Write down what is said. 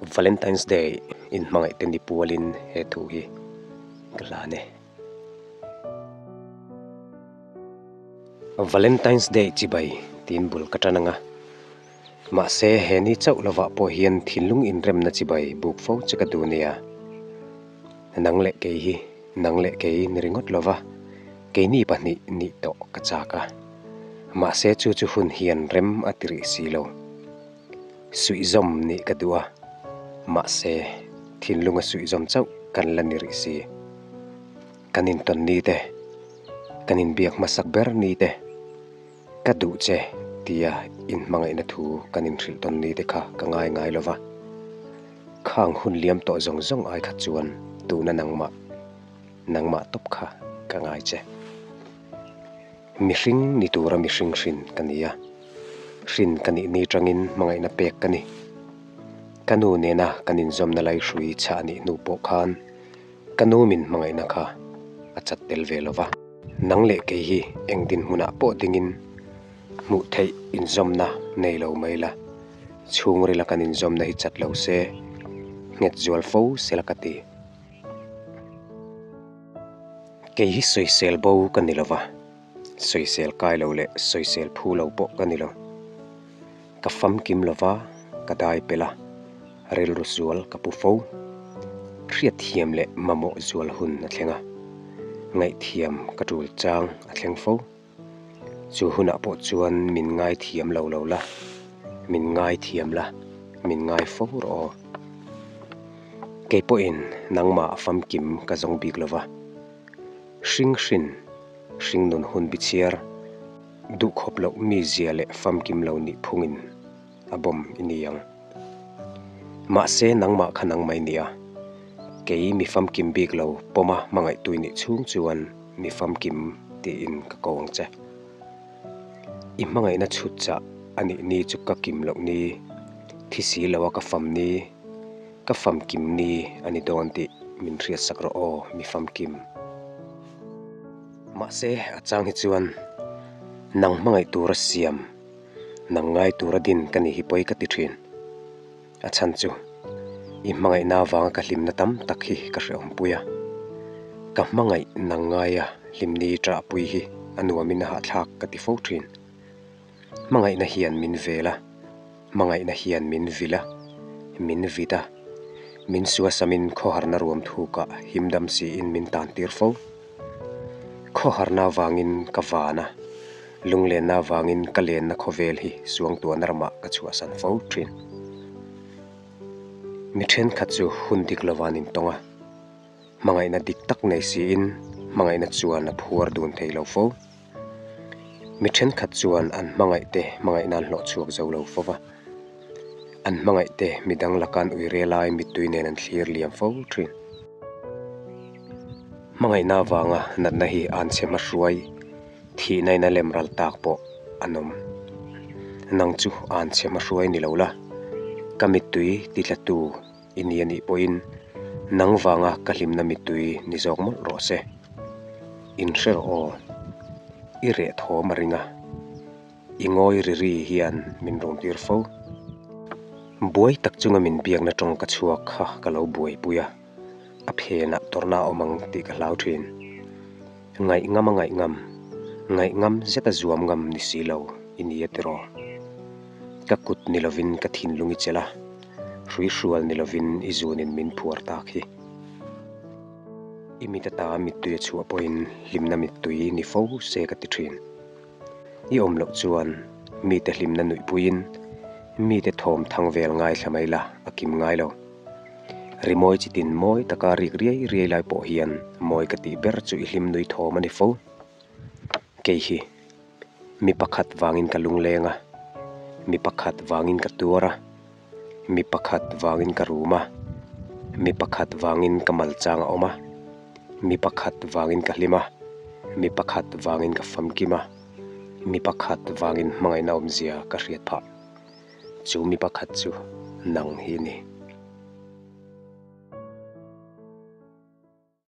Valentine's Day inhmangaih te ni pualin he thu hi ka hlan e. Valentine's Day chibai tiin bul ka tan anga. Mahse he ni chauh lovah pawh hian thinlung inremna chibai buk fo che ka duh nia. Nang leh kei hi nang leh kei ni ringawt lova keini pahnih nih tawh ka chak a. Mahse chu chu hun hian rem a ti rih si lo. Suihzawm nih ka duh a, mahse thinlunga suihzawm chauh kan la ni rih si. Kan intawn ni te, kan inbiak hmasak ber ni te, ka duh che tia inhmangaihna thu kan inhrilh tawn ni te kha ka ngai ngai lo va. Khang hun liam tawh zawng zawng ai kha chuan tuna nangmah, nangmah tawp kha ka ngai che. Mihring ni tura mihring hrin ka ni a, hrin ka nih ni tangin hmangaihna pek ka ni. Ka nu nena kan inzawmna laihrui chhah nih hnu pawh khan ka nu min hmangaihna kha a chat tel ve lo va. Nang leh kei hi eng dinhmunah pawh dingin hmuh theih inzawmna nei lo mai la, chhungrila kan inzawmna hi chat lo se, nghet zual fo sela ka ti. Kei hi sawisel bo ka ni lo va, sawisel kai lo leh sawisel phu lo pawh ka ni lo. Ka famkim lo va, ka dai pel a, rilru zual ka pu fo. Hriatthiam leh mamawh zual hun a thleng a, ngaihthiam ka tul chang a thleng fo. Chu hunah pawh chuan min ngaithiam lo lo la, min ngaithiam la, min ngai fo rawh aw. Kei pawhin nangmah famkim ka zawng bik lo va, hring hrin, hring nun hun bichhiar, duhkhawp loh mizia leh famkim lo nih phungin a bawm i ni ang. Mahse nangmah kha nangmah i ni a, kei mi famkim bik lo pawma hmangaihtu i nih chhung chuan mi famkim tiin ka ko ang che. I hmangaihna chhut chah a nih ni chu ka kim loh ni, thi si loa ka fam ni, ka famkim ni a ni dawn tih min hriatsak rawh aw mi famkim. Mahse a chang hi chuan nang hmangaih tura siam Nang ngai tura din ka nih hi pawi ka ti thin. A chhan chu, i hmangaihna avanga ka hlimna tam tak hi ka hrehawmpui a. Ka hmangaih nang ngaia hlimni ṭahpui hi a nuamin a hahthlak ka ti fo thin. Hmangaihna hian min vel a, hmangaihna hian min vil a, min vit a, min suasamin khawharna ruam thukah himdam siin min tantir fo. Khawharna avangin ka van a, lunglenna avangin ka lenna khawvel hi suangtuahna ramah ka chhuahsan fo thin. Mi thenkhat chu hun dik lova an intawng a, hmangaihna dik tak nei siin hmangaihna chuan a phuar dun thei lo fo. Mi thenkhat chuan an hmangaihte hmangaihna an hlawh chhuak zo lo fo va, an hmangaihte midang laka an uire lai mittui nen an thlir liam fo thin. Hmangaihna avanga natna hi an chhe hmahruai thihna in a lem ral tak pawh an awm. Nang chu an chhe hmahruai ni lo la, ka mittui titla tu i ni a nih pawhin nang vanga ka hlimna mittui ni zawk mawlh rawh se. Inhre rawh aw, i reh thawm a ring a. I ngawi ri ri hian min rawn tir fo. Buai tak chunga min biakna tawng ka chhuak kha ka lo buaipui a, a phenah tawrhna a awm ang tih ka hlau thin. Ngaih ngam a ngaih ngam, ngaih ngam zeta zuam ngam ni si lo i ni a tiraw. Ka kut ni lovin ka thinlung i chelh a, hruihrual ni lovin i zunin min phuar tak hi. I mit ata mittui a chhuah pawhin hlimna mittui ni fo se ka ti thin. I awm loh chuan mite hlimna nuihpuiin mite thawm thang vel ngaithla mai la a kim ngai lo. Rimawi chi tin mawi taka rik riai riai lai pawh hian mawi ka tih ber chu i hlim nui thawm a ni fo. Kei hi mi pakhat vangin ka lungleng a, mi pakhat vangin ka tuar a, Mi pakhat vangin ka rum a, mi pakhat vangin ka malchang a awm a, mi pakhat vangin ka hlim a, mi pakhat vangin ka famkim a, mi pakhat vangin hmangaihna awmzia ka hriat phah. Chu mi pakhat chu nang hi ni.